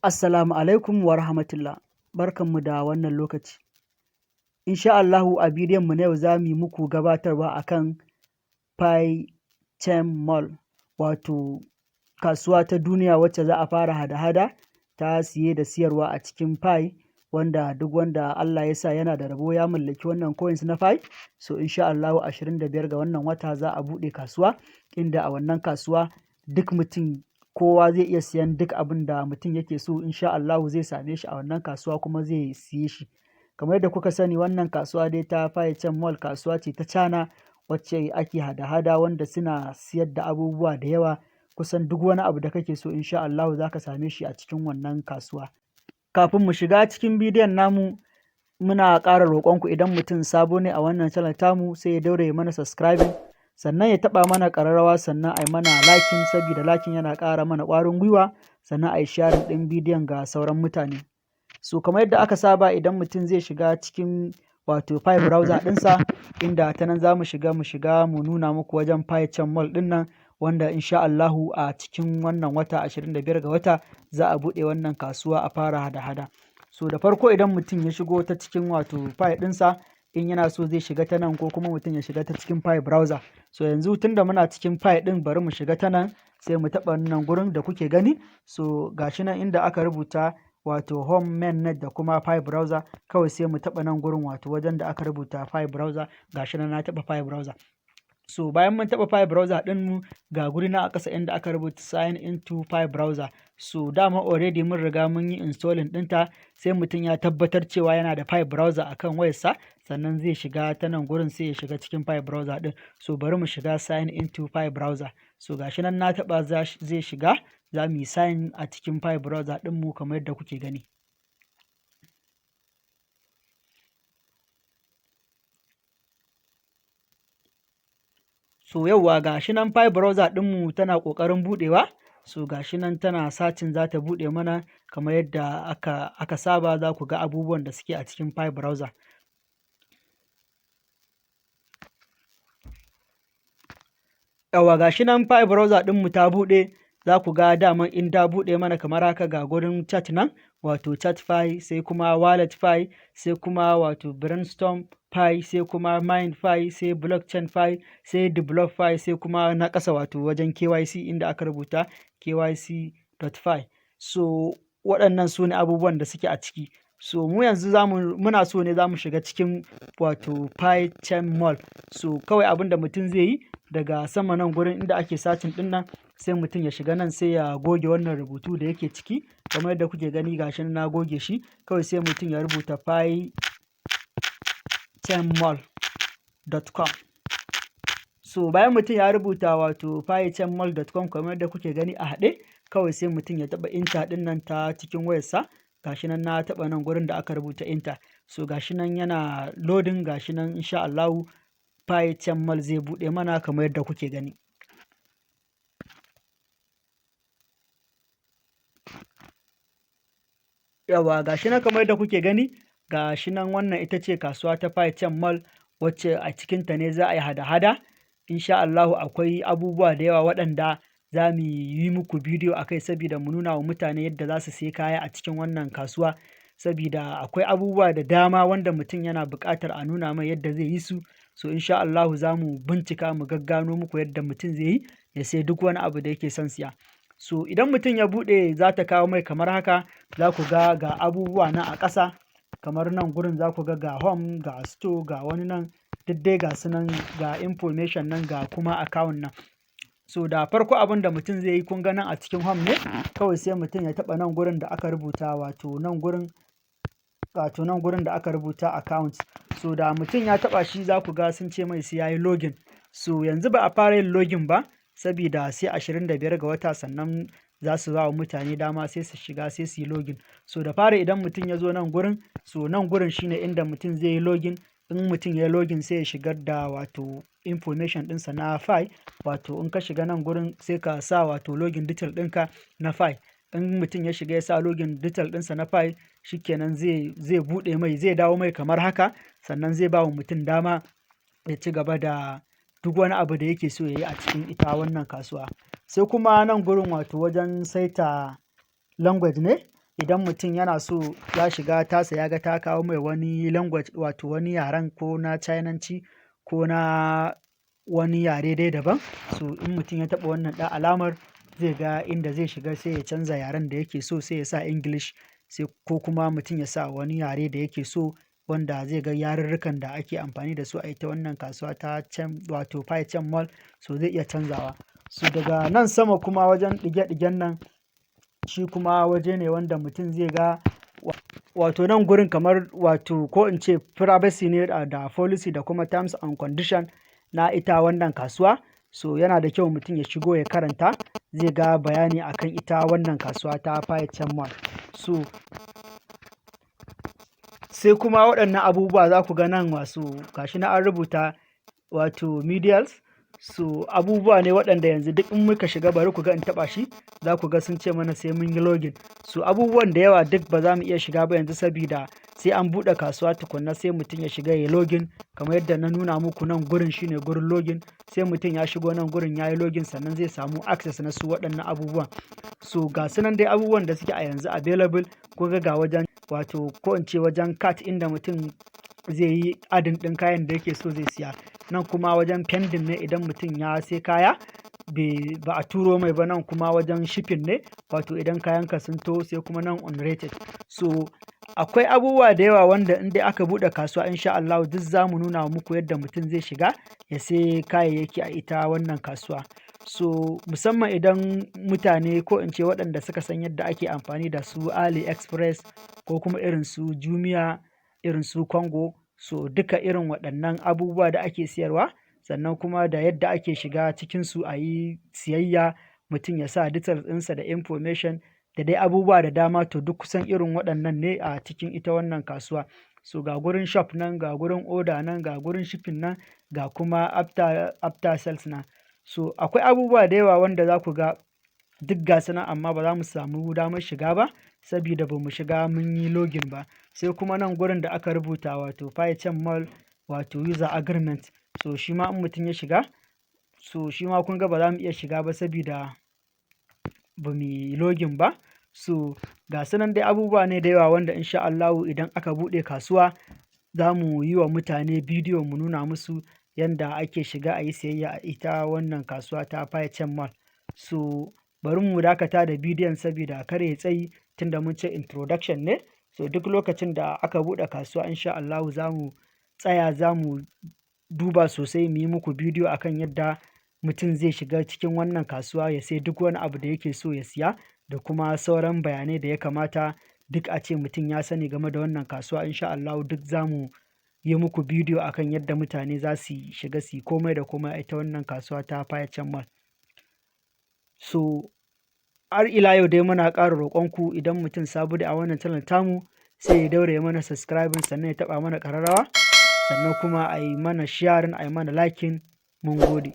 Assalamu alaikum wa rahmatullah. Barkanmu da wannan lokaci. Insha Allahu a bidiyon mu na yau za mu yi muku gabatarwa akan PiChain Mall, wato kasuwa ta duniya wacce za a fara hada-hada ta siye da siyarwa a cikin Pi, wanda duk wanda Allah ya sa yana da rabo ya mallaki wannan coins na Pi. So insha Allahu 25 ga wannan wata za a buɗe kasuwa, inda a wannan kasuwa duk mutum kowa zai iya siyan duk abin da mutum yake so, insha Allahu zai same shi a wannan kasuwa kuma zai siye shi. Kamar yadda kuka sani, wannan kasuwa dai ta PiChain Mall kasuwa ce ta China wacce ake hada-hada, wanda suna siyar da abubuwa da yawa. Kusan duk wani abu da kake so, insha Allahu za ka same shi a cikin wannan kasuwa. Kafin mu shiga cikin bidiyon namu, muna ƙara roƙonku, idan mutum sabo ne a wannan channel tamu, sai ya daure ya mana subscribing, sannan ya taɓa mana ƙararrawa, sannan a yi mana liking, saboda liking yana ƙara mana ƙwarin gwiwa, sannan a yi sharing ɗin bidiyon ga sauran mutane. So kamar yadda aka saba, idan mutum zai shiga cikin wato Pi Browser ɗinsa, inda ta nan za mu shiga mu nuna muku wajen PiChain Mall ɗin nan, wanda insha Allahu a cikin wannan wata 25 ga wata za a buɗe wannan kasuwa a fara hada-hada. So da farko, idan mutum ya shigo ta cikin wato Pi ɗinsa, in yana so zai shiga ta nan, ko kuma mutum ya shiga ta cikin Pi Browser. So yanzu tunda muna cikin Pi ɗin, bari mu shiga ta nan, sai mu taɓa nan gurin da kuke gani. So gashi nan inda aka rubuta wato home, mainnet da kuma Pi Browser, kawai sai mu taɓa nan gurin, wato wajen da aka rubuta Pi Browser. Gashi nan na taɓa Pi Browser. So bayan mun taɓa Pi Browser ɗin mu, ga guri na a ƙasa inda aka rubuta "Sign into Pi Browser". So dama already mun riga mun yi installing ɗinta, sai mutum ya tabbatar cewa yana da Pi Browser akan wayarsa, sannan zai shiga ta nan gurin, sai ya shiga cikin Pi Browser ɗin. So bari mu shiga "Sign into Pi Browser". So gashi nan na taɓa, zai shiga, za mu yi sign a cikin Pi Browser ɗinmu kamar yadda kuke gani. So yauwa, ga shi nan Pi Browser ɗinmu tana ƙoƙarin buɗewa. So ga shi nan tana searching, za ta buɗe mana kamar yadda aka saba. Za ku ga abubuwan da suke a cikin Pi Browser. Yauwa, ga shi nan Pi Browser ɗinmu ta buɗe. Za ku ga daman in ta buɗe mana kamar haka, ga gurin chat nan, wato chat Pi, sai kuma wallet Pi, sai kuma wato brainstorm Pi, sai kuma mine Pi, sai blockchain Pi, sai develop Pi, sai kuma na ƙasa, wato wajen KYC, inda aka rubuta kyc.pi. So waɗannan su ne abubuwan da suke a ciki. So mu yanzu zamu muna so ne za mu shiga cikin wato PiChain Mall. So kawai abin da mutum zai yi, daga sama nan gurin inda ake searching ɗin nan, sai mutum ya shiga nan, sai ya goge wannan rubutu da yake ciki kamar yadda kuke gani. Gashi nan na goge shi. Kawai sai mutum ya rubuta pichainmall.com. So bayan mutum ya rubuta wato pichainmall.com kamar yadda kuke gani a haɗe, kawai sai mutum ya taɓa enter ɗin nan ta cikin wayarsa. Gashi nan na taɓa nan gurin da aka rubuta enter. So gashi nan yana loading. Gashi nan, insha Allahu PiChain Mall zai buɗe mana kamar yadda kuke gani. Yauwa, gashi nan kamar yadda kuke gani, gashi nan. Wannan ita ce kasuwa ta PiChain Mall, wacce a cikinta ne za a yi hada-hada. Insha Allahu akwai abubuwa da yawa waɗanda za mu yi muku bidiyo a kai, saboda mu nuna wa mutane yadda za su sayi kaya a cikin wannan kasuwa, sabida akwai abubuwa da dama wanda mutum yana buƙatar a nuna mai yadda zai yi su. So insha Allahu za mu bincika mu gaggano muku yadda mutum zai yi ya sai duk wani abu da yake son siya. So idan mutum ya buɗe, za ta kawo mai kamar haka. Za ku ga ga abubuwa nan a ƙasa, kamar nan gurin za ku ga ga home, ga store, ga wani nan, duk dai ga su nan, ga information nan, ga kuma account nan. So da farko abin da mutum zai yi, kun ga nan a cikin home ne, kawai sai mutum ya taɓa nan gurin da aka rubuta, wato nan gurin da aka rubuta account. So da mutum ya taɓa shi, za ku ga sun ce mai sai yayi login. So yanzu ba a fara yin login ba, sabida sai 25 ga wata sannan za su ba wa mutane dama sai su shiga, sai su yi login. So da fari, idan mutum ya zo nan gurin, so nan gurin shine inda mutum zai yi login. In mutum ya yi login, sai ya shigar da wato information ɗinsa na Pi. Wato in ka shiga nan gurin, sai ka sa wato login detail ɗinka na Pi. In mutum ya shiga ya sa login detail ɗinsa na Pi, shikenan, zai buɗe mai, zai dawo mai kamar haka, sannan zai ba wa mutum dama ya ci gaba da duk wani abu da yake so ya yi a cikin ita wannan kasuwa. Sai kuma nan gurin, wato wajen saita language ne. Idan mutum yana so ya shiga tasa, ya ga ta kawo mai wani language, wato wani yaren, ko na Chinanci ko na wani yare dai daban. So in mutum ya taɓa wannan ɗan alamar, zai ga inda zai shiga, sai ya canza yaren da yake so, sai ya sa English, sai ko kuma mutum ya sa wani yare da yake so, wanda zai ga yarurrukan da ake amfani da su a ita wannan kasuwa ta can, wato Pi Chain Mall. So zai iya canzawa. So daga nan sama kuma, wajen ɗige-ɗigen nan, shi kuma waje ne wanda mutum zai ga, wato nan gurin kamar, wato ko in ce privacy ne da policy da kuma terms and condition na ita wannan kasuwa. So yana da kyau mutum ya shigo ya karanta, zai ga bayani akan ita wannan kasuwa ta Pi Chain Mall. So sai kuma waɗannan abubuwa za ku ga nan, wasu gashi na an rubuta, wato medials. So abubuwa ne waɗanda yanzu duk in muka shiga, bari ku ga in taɓa shi, za ku ga sun ce mana sai mun yi login. So abubuwan da yawa duk ba za mu iya shiga ba yanzu, sabida sai an buɗe kasuwa tukunna, sai mutum ya shiga ya login. Kamar yadda na nuna muku, nan gurin shine gurin login. Sai mutum ya shigo nan gurin ya yi login, sannan zai samu access na su waɗannan abubuwan. So ga su nan dai abubuwan da suke a yanzu available. Kun ga, ga wajen, wato ko in ce wajen cart, inda mutum zai yi adding ɗin kayan da yake so zai siya. Nan kuma wajen pending ne, idan mutum ya sai kaya ba a turo mai ba. Nan kuma wajen shipping ne, wato idan kayanka sun taho. Sai kuma nan unrated. So akwai abubuwa da yawa wanda in dai aka buɗe kasuwa, insha Allahu, duk za mu nuna muku yadda mutum zai shiga ya sai kayayyaki a ita wannan kasuwa. So musamman idan mutane, ko in ce waɗanda suka san yadda ake amfani da su AliExpress ko kuma irin su Jumia, irin su Konga, so duka irin waɗannan abubuwa da ake siyarwa, sannan kuma da yadda ake shiga cikinsu a yi siyayya, mutum ya sa details ɗinsa da information da dai abubuwa da dama, to duk kusan irin waɗannan ne a cikin ita wannan kasuwa. So ga gurin shop nan, ga gurin order nan, ga gurin shipping nan, ga kuma after sales nan. So akwai abubuwa da yawa wanda za ku ga duk ga su nan, amma ba za mu samu damar shiga ba sabida ba mu shiga mun yi login ba. Sai kuma nan gurin da aka rubuta, wato Pi Chain Mall, wato user agreement. So shi ma in mutum ya shiga, so shi ma kun ga ba za mu iya shiga ba sabida ba mu yi login ba. So ga su nan dai, abubuwa ne da yawa wanda insha Allahu idan aka buɗe kasuwa, za mu yi wa mutane bidiyo mu nuna musu yanda ake shiga a yi siyayya a ita wannan kasuwa ta Pi Chain Mall. So bari mu dakata da bidiyon sabida kar ya tsayi, tunda mun ce introduction ne. So duk lokacin da aka buɗe kasuwa, insha Allahu, za mu tsaya, za mu duba sosai, mu yi muku bidiyo akan yadda mutum zai shiga cikin wannan kasuwa ya sai duk wani abu da yake so ya siya, da kuma sauran bayanai da ya kamata duk a ce mutum ya sani game da wannan kasuwa. Insha Allahu duk za mu yi muku bidiyo akan yadda mutane za su shiga su yi komai da komai a ita wannan kasuwa ta Pi Chain Mall. So har ila yau dai muna ƙara roƙonku, idan mutum sabo da a wannan channel tamu, sai ya daure mana subscribing, sannan ya taɓa mana ƙararrawa, sannan kuma a yi mana sharing, a yi mana liking. Mun gode.